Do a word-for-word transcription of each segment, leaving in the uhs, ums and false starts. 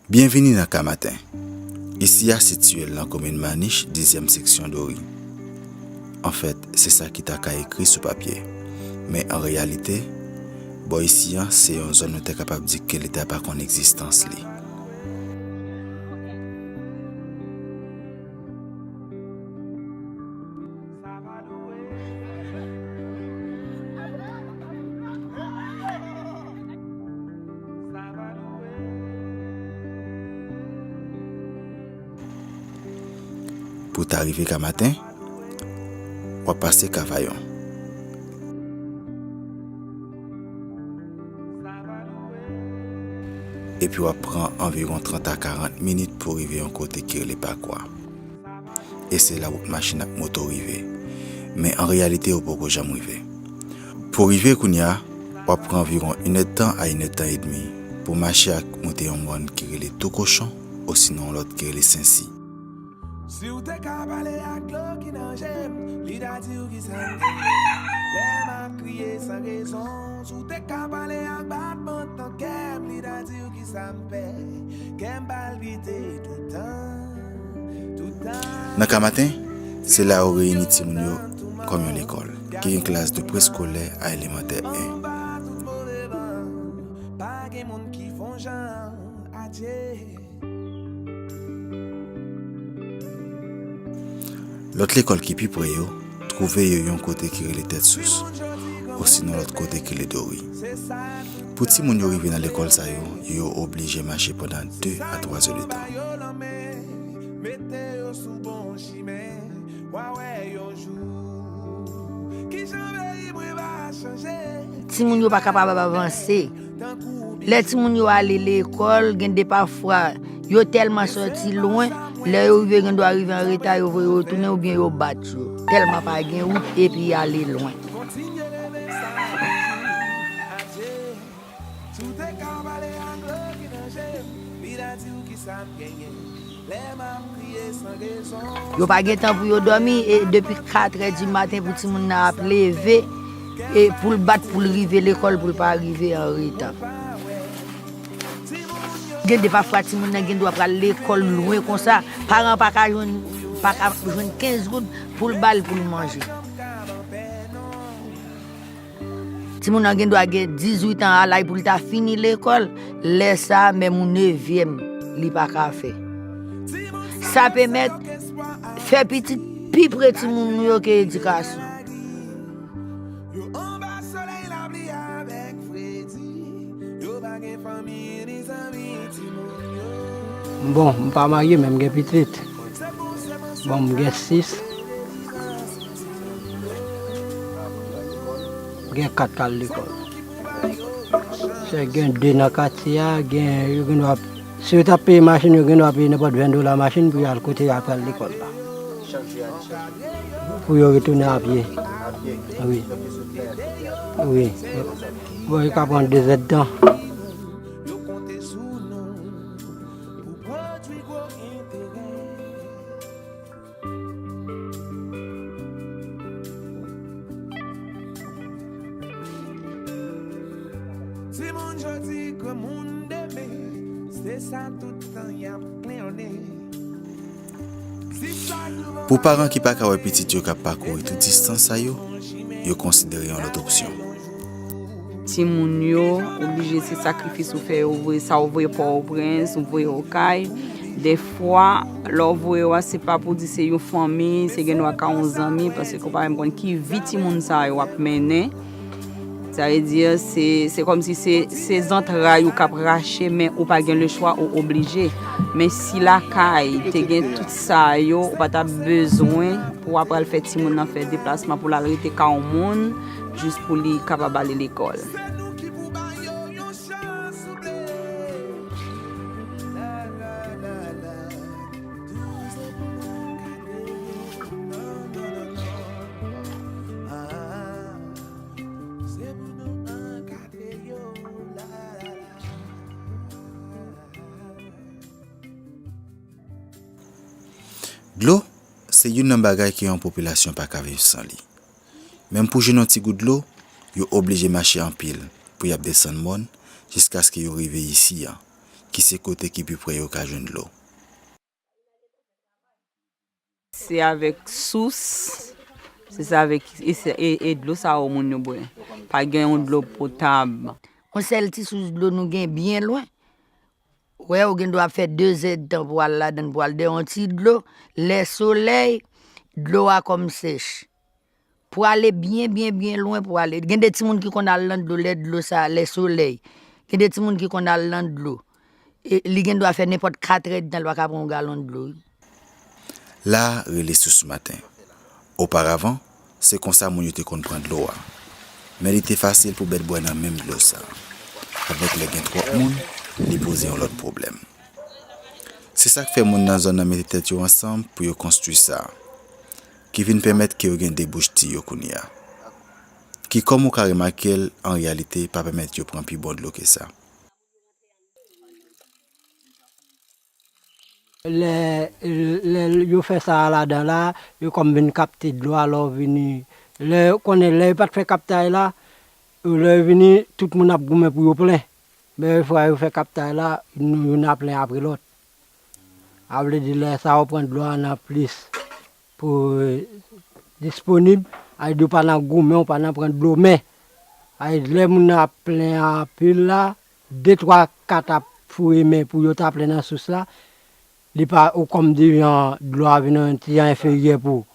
Byenvini nan Kamaten. Isi a sitiye l nan komin Manich, dizyèm seksyon Dori. Anfèt, se sa ki ta ka ekri sou papye. Men an reyalite, bò isi a se yon zòn nou te kapab di ke Leta pa konn egzistans li. Pou w ta rive Kamaten, w ap pase Kavayon. Epi w ap pran anviwon trant a karant minit pou w rive yon kote ki rele Pakwa. E se la wout machin ak moto rive. Men an reyalite, ou poko janm rive. Pou w rive kounye a, w ap pran anviwon inèdtan a inèdtan edmi pou w mache ak monte yon mòn ki rele Tou Kochon, osinon yon lòt ki rele Sensi. Si w te ka pale ak dlo ki nan je m, li ta di w ki sa m te ye. Lè m ap kriye san rezon, si w te ka pale ak batman tan kè m, li ta di w ki sa m pè. Kè m palpite toutan, toutan. Nan Kamaten, se la yo reyini timoun yo kòm yon lekòl, ki gen klas de preskolè a elemantè en. Anba tout move van, pa gen moun ki fè yon jan, adye. Lòt lekòl ki pi pre yo, twouve yo yon kote ki rele Tèt Sous, osinon lòt kote ki rele Dori. Pou timoun yo rive nan lekòl sa yo, yo oblije mache pandan de a twa zè de tan. Timoun yo pa kapab avanse. Lè timoun yo ale lekòl, gen de pafwa, yo tèlman sòti lwen, lè yo rive, gen dwa rive an reta, yo voye yo tounen oubyen yo bat yo. Tèlman pa gen wout epi y ale lwen. Yo pa gen tan pou yo dòmi, e depi katrè di maten pou timoun nan ap leve, e pou l bat pou l rive lekòl, pou l pa rive an reta. Gen de pafwa timoun nan gen dwa pral lekòl lwen konsa, paran pa ka jwenn, pa ka jwenn kenz goud pou l ba l pou l manje. Timoun nan gen dwa gen dizuit an alay pou l ta fini lekòl, lè sa a menm yon nevyèm li pa ka fè. Sa pèmèt fè pitit pi pre timoun nou yo ke edikasyon. Bon, m pa marye, men m gen pitit. Bon, m gen sis. M gen kat k al lekòl. Se gen de nan katye a, gen, yo gen dwa, si yo t ap peye machin, yo gen dwa peye nenpòt ven dola machin pou y al kote y ap al lekòl la. Pou yo retounen a pye. Wi. Wi. Bon, e ka pran de zèdtan. Pou paran ki pa ka wè pitit yo k ap pakouri tout distans sa yo, yo konsidere yon lòt opsyon. Timoun yo oblije se sakrifis ou fè, ou voye sa, ou voye Pòtoprens, ou voye Okay. Dèfwa, lè w voye yo a, se pa pou di se yon fanmi, se gen dwa ka yon zanmi, paske ou pa menm konn ki vi timoun sa yo ap mennen. Sa vle di, se, se kòmsi se, se zantray ou k ap rache, men ou pa gen lechwa, ou oblije. Men si lakay te gen tout sa yo, ou pa t ap bezwen pou w ap pral fè timoun nan fè deplasman pou l al rete kay yon moun, jis pou li kapab ale lekòl. Dlo se youn nan bagay ke yon popilasyon pa ka viv san li. Menm pou jwenn yon ti gout dlo, yo oblije mache anpil pou y ap desann mòn jiskaske yo rive isi a. ki se kote ki pi pre yo ka jwenn dlo. Se avèk sous, se sa avèk e, se- e, e dlo sa yo moun yo bwè. Pa gen yon dlo potab. Yon sèl ti sous dlo nou gen byen lwen. Wè, ou gen dwa ap fè de zèdtan pou al ladan l, pou al dèyè yon ti dlo. Lè solèy, dlo a kòm sèch. Pou ale byen, byen, byen lwen pou ale. Gen de timoun ki konn al nan dlo lè dlo sa, lè solèy. Gen de timoun ki konn al nan dlo. E, li gen dwa fè nenpòt katrèdtan, li pa ka pran yon galon dlo. La a rele sous maten. Oparavan, se konsa moun yo te konn pran dlo a. Men li te fasil pou bèt bwè nan menm dlo sa. Avèk lè gen twòp moun, li poze yon lòt pwoblèm. Se sa k fè moun nan zòn nan mete tèt yo ansanm pou yo konstwi sa, ki vin pèmèt ke yo gen de bouch ti yo kounye a. Ki, kòm ou ka remake l, an reyalite, pa pèmèt yo pran pi bon dlo ke sa. Lè, lè yo fè sa a ladan la, yo kòm vin kapte dlo a lè w vini. Lè, konnen lè yo pa t fè kaptay la, lè yo vini, tout moun ap goumen pou yo plen. Men fwa yo fè kaptay la, nou youn ap plen apre lòt. A vle di lè sa yo pran dlo a nan plis pou disponib, a di w pa nan goumen, w pa nan pran dlo men. A di lè moun nan ap plen anpil la, de twa kat ap foure men pou yo ta plen nan sous la, li pa ou kòm di jan dlo a vin yon ti jan enferyè pou ou.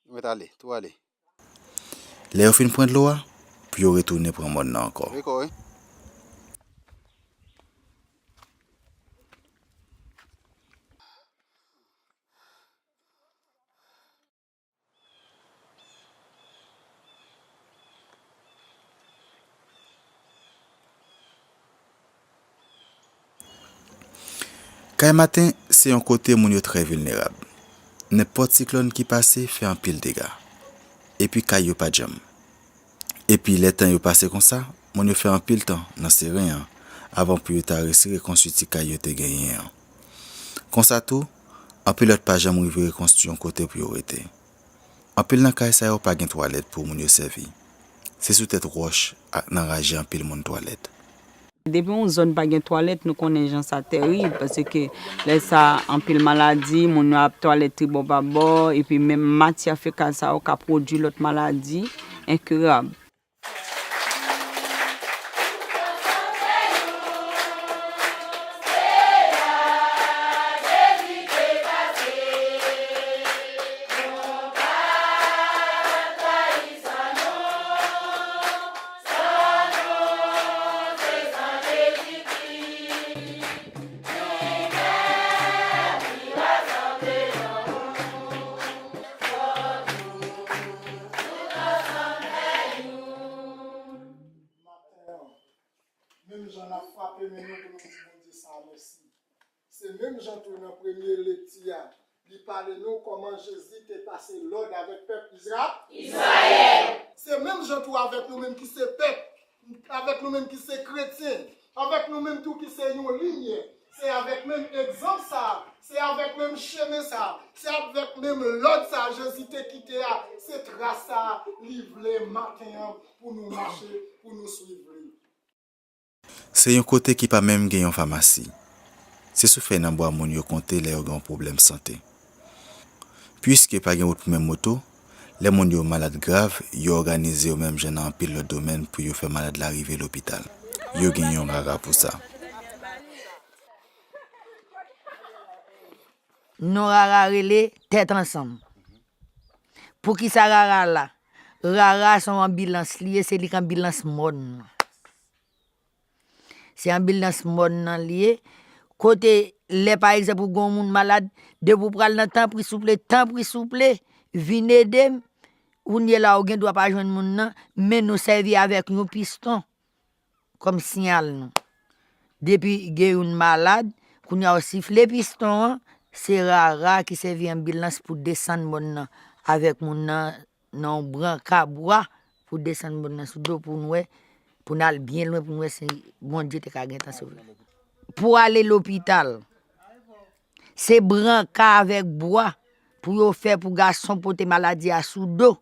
Mwen t ale, tou ale. Lè yo fin pran dlo a, pou yo retounen pran mòn nan ankò. Kay Maten se yon kote moun yo trè vilnerab. Nenpòt siklòn ki pase fè anpil dega. Epi kay yo pa djanm. Epi lè tan yo pase konsa, moun yo fè anpil tan nan seren an avan pou yo ta resi rekonstwi ti kay yo te genyen an. Konsa tou, anpil lòt pa janm rive rekonstwi yon kote pou yo rete. Anpil nan kay sa yo pa gen twalèt pou moun yo sèvi. Se sou tèt wòch ak nan raje anpil moun twalèt. Depi yon zòn pa gen twalèt, nou konnen jan sa tèrib, paske lè sa anpil maladi, moun yo ap twalèt tribò pa bò, epi menm matyè fekal sa yo ka pwodui lòt maladi enkirab. Menm jan n ap frape men nou pou nou di Bondye sa a mèsi. Se menm jan tou nan premye lekti a, li pale nou kòman Jezi te pase lòd avèk pèp Izra-, Izrayèl. Se menm jan tou avèk nou menm ki se pèp, avèk nou menm ki se kretyen, avèk nou menm tou ki se yon limyè. Se avèk menm egzanp sa a, se avèk menm chemen sa a, se avèk menm lòd sa a Jezi te kite a, se tras sa a li vle maten an pou nou mache, pou nou swiv li. Se yon kote ki pa menm gen yon famasi. Se sou fèy nan bwa moun yo konte lè yo gen yon pwoblèm sante. Piske pa gen wout pou menm moto, lè moun yo malad grav, yo òganize yo menm jan nan anpil lòt domèn pou yo fè malad la rive lopital. Yo gen yon rara pou sa. Non rara rele Tèt Ansanm. Poukisa rara la? Rara se yon anbilans li ye, se li k anbilans mòn nan. Se anbilans mòn nan li ye. Kote lè pa egzanp ou gen yon moun malad, depi w pral nan tanpri souple, tanpri souple, vin ede m. Kounye la ou gen dwa pa jwenn moun nan, men nou sèvi avèk yon piston kòm siyal nou. Depi gen youn malad, kounye a w sifle piston an, se rara ki sèvi anbilans pou desann mòn nan avèk moun nan nan yon branka bwa pou desann mòn nan sou do pou n wè pou n al byen lwen pou n wè si Bondye te ka gentan sove. Pou ale lopital, se branka avèk bwa pou yo fè pou gason pote maladi a sou do.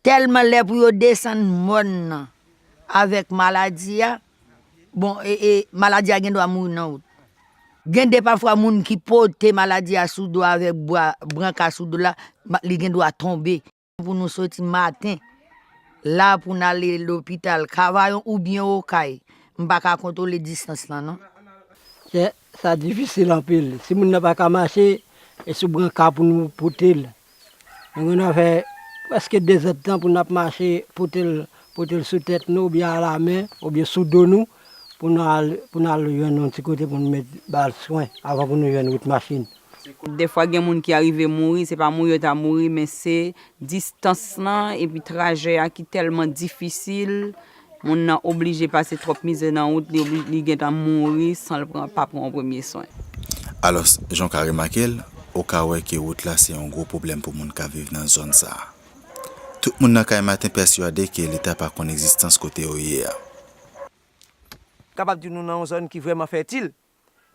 Tèlman lè pou yo desann mòn nan avèk maladi a, bon, e, e, maladi a gen dwa mouri nan wout. Gen de pafwa moun ki pote maladi a sou do avèk bwa, branka sou do la, ma- li gen dwa tonbe. Pou nou soti maten la pou n ale lopital Kavayon oubyen Okay, m pa ka kontwole distans lan non. Sa difisil anpil. Si moun nan pa ka mache, e sou branka pou nou pote l. Nou gen dwa fè prèske dezèdtan pou n ap mache pote l pote l sou tèt nou oubyen alamen oubyen sou do nou pou n al pou n al jwenn yon ti kote pou n met ba l swen avan pou nou jwenn wout machin. Dèfwa gen moun ki arive mouri, se pa mouri yo ta mouri, men se distans lan epi trajè a ki tèlman difisil, moun nan oblije pase twòp mizè nan wout, li obli- li gentan mouri san l pran pa pran yon premye swen. Alòs, jan w ka remake l, ou ka wè ke wout la se yon gwo pwoblèm pou moun k ap viv nan zòn sa a. Tout moun nan Kay Maten pèswade ke Leta pa konn egzistans kote yo ye a. Kapab di nou nan yon zòn ki vrèman fètil,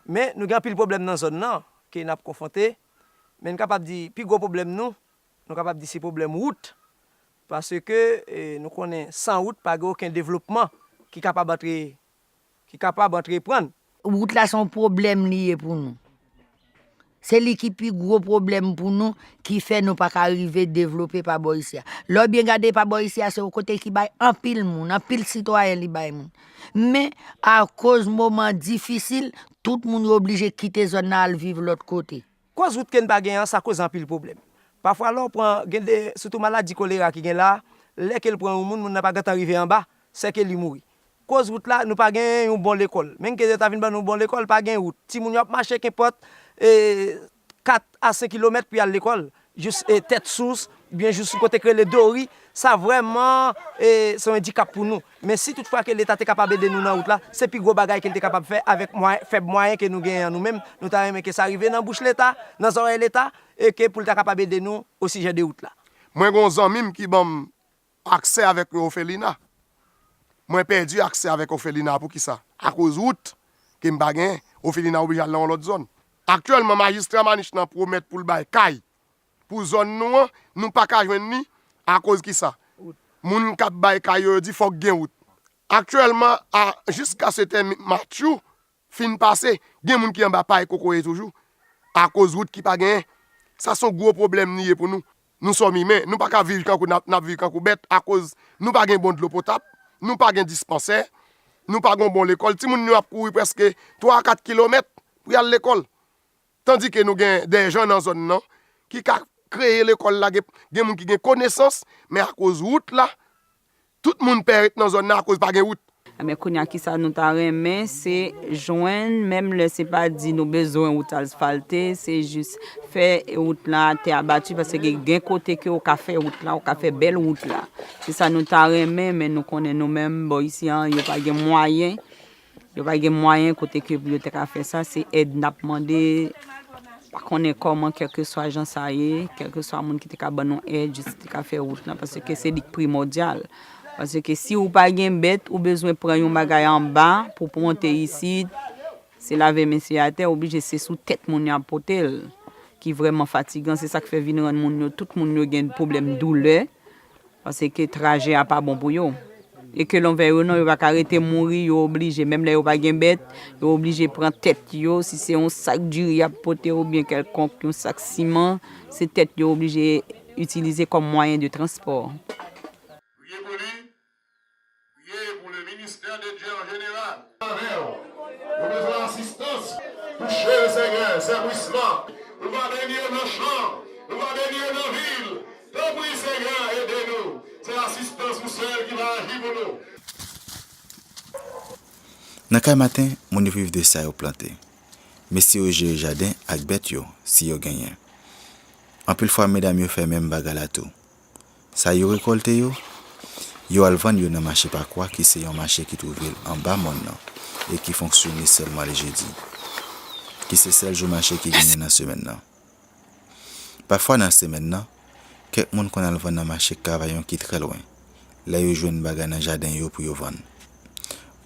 men nou gen anpil pwoblèm nan zòn nan ke n ap konfwonte. Men n kapab di pi gwo pwoblèm nou, nou kapab di se pwoblèm wout. Paske nou konnen san wout pa gen okenn devlopman ki kapab antre ki kapab antreprann. Wout la se yon pwoblèm li ye pou nou. Se li ki pi gwo pwoblèm pou nou ki fè nou pa ka rive devlope pa bò isi a. Lè w byen gade pa bò isi a se yon kote ki bay anpil moun, anpil sitwayen li bay moun. Men akoz moman difisil, tout moun yo oblije kite zòn nan al viv lòt kote. Koz wout ke n pa gen an sa koze anpil pwoblèm. Pafwa lè w pran gen de sitou maladi kolera ki gen la, lè ke l pran yon moun, moun nan pa gentan rive anba, sèke li mouri. Koz wout la, nou pa gen yon bon lekòl. Menm ke yo ta vin ban nou bon lekòl, pa gen wout. Timoun yo ap mache kenpòt kat a senk kilomèt pou y al lekòl, jis tèt sous, oubyen jis yon kote k rele Dori. Sa vrèman se yon endikap pou nou. Men si toutfwa ke Leta te kapab ede nou nan wout la, se pi gwo bagay ke l te kapab fè avèk mwayen, fèb mwayen ke nou genyen an nou menm. Nou ta renmen ke sa rive nan bouch Leta, nan zòrèy Leta, e ke pou l ta kapab ede nou osijè de wout la. Mwen gen yon zanmi m ki ban m aksè avèk yon ofelina. Mwen pèdi aksè avèk ofelina a. Poukisa? Akoz wout ke m pa genyen. Ofelina a oblije al nan yon lòt zòn. Aktyèlman, majistra Manich lan pwomèt pou l bay kay pou zòn nou an, nou pa ka jwenn li. Akoz kisa? Moun k ap bay kay yo, yo di fòk gen wout. Aktyèlman, a, jiskaske tèm Matthew fin pase, gen moun ki anba pay kokoye toujou, akoz wout ki pa genyen. Sa se yon gwo pwoblèm li ye pou nou. Nou sòm imen, nou pa ka viv kankou n ap, n ap viv kankou bèt, akoz nou pa gen bon dlo potab, nou pa gen dispansè, nou pa gen yon bon lekòl. Timoun nou ap kouri prèske twa a kat kilomèt pou y al lekòl. Tandike nou gen dè jan nan zòn nan ki ka kreye lekòl la, gen, gen moun ki gen konesans, men akoz wout la, tout moun pè ret nan zòn nan akoz pa gen wout. Ebyen kounye a kisa nou ta renmen se jwenn, menm lè se pa di nou bezwen wout asfalte, se jis fè wout la tè abati, paske gen kote ke ou ka fè wout la, ou ka fè bèl wout la. Se sa nou ta renmen, men nou konnen nou menm bò isi an, yo pa gen mwayen. Yo pa gen mwayen kote ke pou yo te ka fè sa, se èd n ap mande, pa konnen kòman, kèlkeswa jan sa ye, kèlkeswa moun ki te ka ban nou èd, jis te ka fè wout lan, paske se li k primòdyal. Paske si ou pa gen bèt, ou bezwen pran yon bagay anba pou w monte isit, se lave men se atè, oblije se sou tèt moun y ap pote l, ki vrèman fatigan, se sa k fè vin rann moun yo, tout moun yo gen pwoblèm doulè. Paske trajè a pa bon pou yo. E ke lè w wè yo non, yo pa ka rete mouri, yo oblije, menm lè yo pa gen bèt, yo oblije pran tèt yo, si se yon sak diri y ap pote oubyen kèlkonk yon sak siman, se tèt yo oblije itilize kòm mwayen de transpò. Priye pou li, priye pou le ministè de Dye an jeneral. Avè w. Nou bezwen asistans pou cheve Senyè, sèvisman. Ou va beni yo nan chan, ou va beni yo nan vil. Tanpri Senyè, ede nou. Se asistans ou sèl ki va aji pou nou. Nan Kay Maten, moun yo viv de sa yo plante. Mesye yo jere jaden ak bèt yo, si yo genyen. Anpil fwa, medam yo fè menm bagay la tou. Sa yo rekòlte yo, yo al vann yo nan mache Pakwa ki se yon mache ki twouve l anba mòn nan e ki fonksyone sèlman lè jedi, ki se sèl jou mache ki genyen nan semèn nan. Pafwa nan semèn nan, kèk moun konn al vann nan mache Kavayon ki trè lwen, lè yo jwenn bagay nan jaden yo pou yo vann.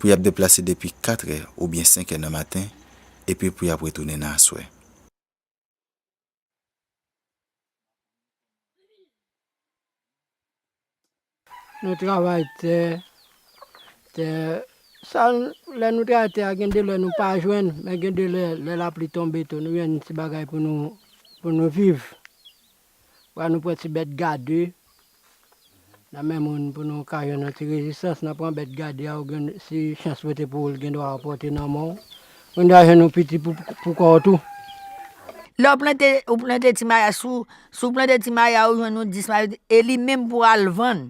pou y ap deplase depi katrè oubyen senkè nan maten, epi pou y ap retounen nan aswè. Nou travay tè, tè, sa, lè nou travay tè a, gen de lè nou pa jwenn, men gen de lè, lè lapli tonbe tou, nou jwenn ti bagay pou nou, pou nou viv. Pwa nou pran ti bèt gade, nan men moun pou nou ka jwenn yon ti rezistans, nan pran bèt gade a, ou gen, si chans pote pou ou, l gen dwa pòte nan men w. Ou gen dwa jwenn yon piti pou, pou kò w tou. Lè w plante, ou plante ti maya, si w, si w plante ti maya, ou jwenn yon dis mamit, e li menm pou al vann.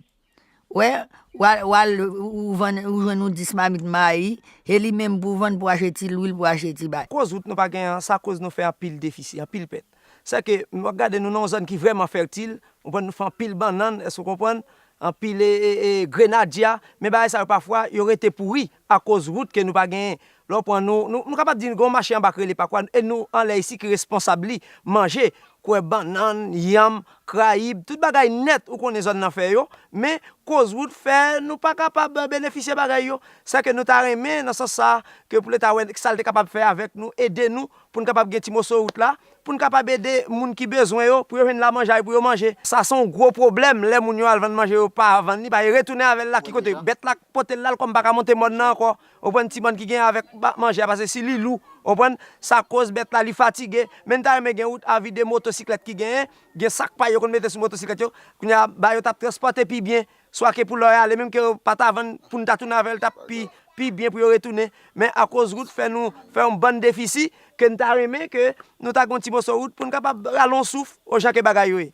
Wè, w al, w al, ou vann, ou jwenn yon dis mamit mayi, e li menm pou vann, pou achte ti lwil, pou achte ti bagay. Koz wout nou pa gen an, sa koz nou fè anpil defisi, anpil pèt. Sèke, w ap gade nou nan yon zòn ki vrèman fètil, ou konprann, nou fè anpil bannann, èske w konprann? Anpil, e, e, e, grenadya, men bagay sa yo pafwa, yo rete pouri akoz wout ke nou pa genyen. Lè w pran nou, nou, nou kapab di gen yon mache anba k rele Pakwa, e nou anlè isi ki responsab li, manje, kwè bannann, yanm, krayib, tout bagay nèt ou konnen zòn nan fè yo, men koz wout fè nou pa kapab benefisye bagay yo. Sa ke nou ta renmen nan sans sa, ke pou Leta wè sa l te kapab fè avèk nou, ede nou, pou n kapab gen ti moso wout la, pou n kapab ede moun ki bezwen yo, pou yo jwenn la manjay pou yo manje. Sa se yon gwo pwoblèm, lè moun yo al vann manje yo pa vann li, pa yo retounen avè l la, ki kote bèt la pote l la, l kòm pa ka monte mòn nan ankò. Ou konprann ti mòn ki genyen avèk ba-, manje a, paske si li lou, ou konprann, sa koz bèt la, li fatige. Men n ta renmen gen wout a vide motosiklèt ki genyen, gen sak pay yo konn mete sou motosiklèt yo. Kounye a, ba yo t ap transpòte pi byen, swa ke pou lè yo ale, menm ke yo pa ta vann, pou n ta tounen avè l, t ap pi, pi byen pou yo retounen. Men akoz wout fè nou fè yon bann defisi, ke n ta renmen ke nou ta gen yon ti moso wout pou n kapab rale yon souf, o jan ke bagay yo ye.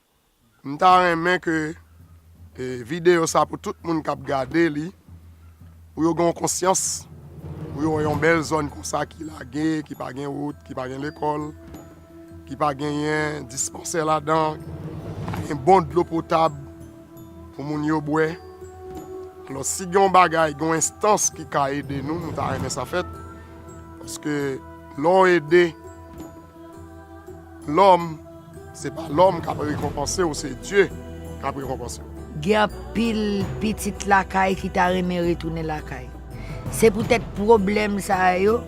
M ta renmen ke, e, videyo sa pou tout moun k ap gade li, pou yo gen yon konsyans, pou yo wè yon bèl zòn konsa ki lage, ki pa gen wout, ki pa gen lekòl, ki pa genyen dispansè ladan, ki gen bon dlo potab pou moun yo bwè. Alò, si gen yon bagay, gen yon enstans ki ka ede nou, nou ta renmen sa fèt. Paske lè w ede lòm, se pa lòm k ap rekonpanse w, se Dye k ap rekonpanse w. Gen anpil pitit lakay ki ta renmen retounen lakay. Se poutèt pwoblèm sa yo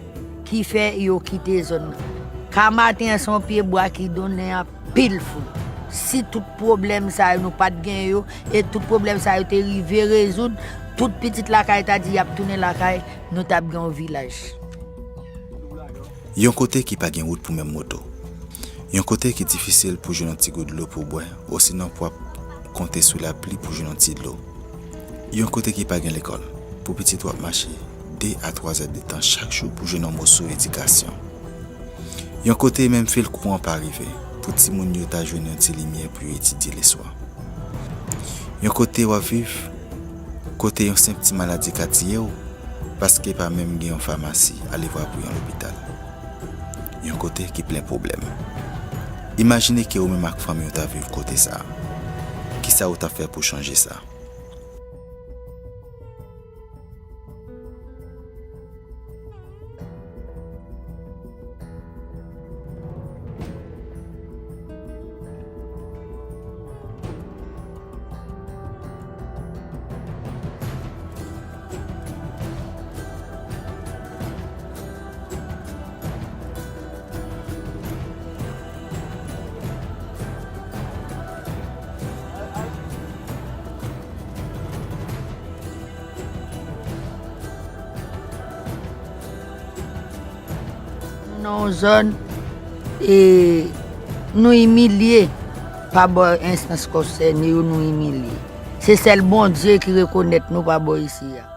ki fè yo kite zòn nan. Ka maten an se yon pye bwa ki donnen anpil fwi. Si tout pwoblèm sa yo nou pa t gen yo, e tout pwoblèm sa yo te rive rezoud, tout pitit lakay ta di y ap tounen lakay, nou t ap gen yon vilaj. Yon kote ki pa gen wout pou menm moto. Yon kote ki difisil pou jwenn yon ti gout dlo pou w bwè, osinon pou w ap konte sou lapli pou jwenn yon ti dlo. Yon kote ki pa gen lekòl, pou pitit w ap mache de a twa zè de tan chak jou pou jwenn yon moso edikasyon. Yon kote menm fil kouran pa rive, pou timoun yo ta jwenn yon ti limyè pou yo etidye leswa. Yon kote w ap viv, kote yon senp ti maladi ka tiye w, paske pa menm gen yon famasi, alevwa pou yon lopital. Yon kote ki plen pwoblèm. Imajine ke ou menm ak fanmi w ta viv kote sa a. Kisa ou t ap fè pou chanje sa? Nou nan yon zòn, e, nou imilye pa bò enstans konsène yo, nou imilye. Se sèl Bondye ki rekonèt nou pa bò isi a.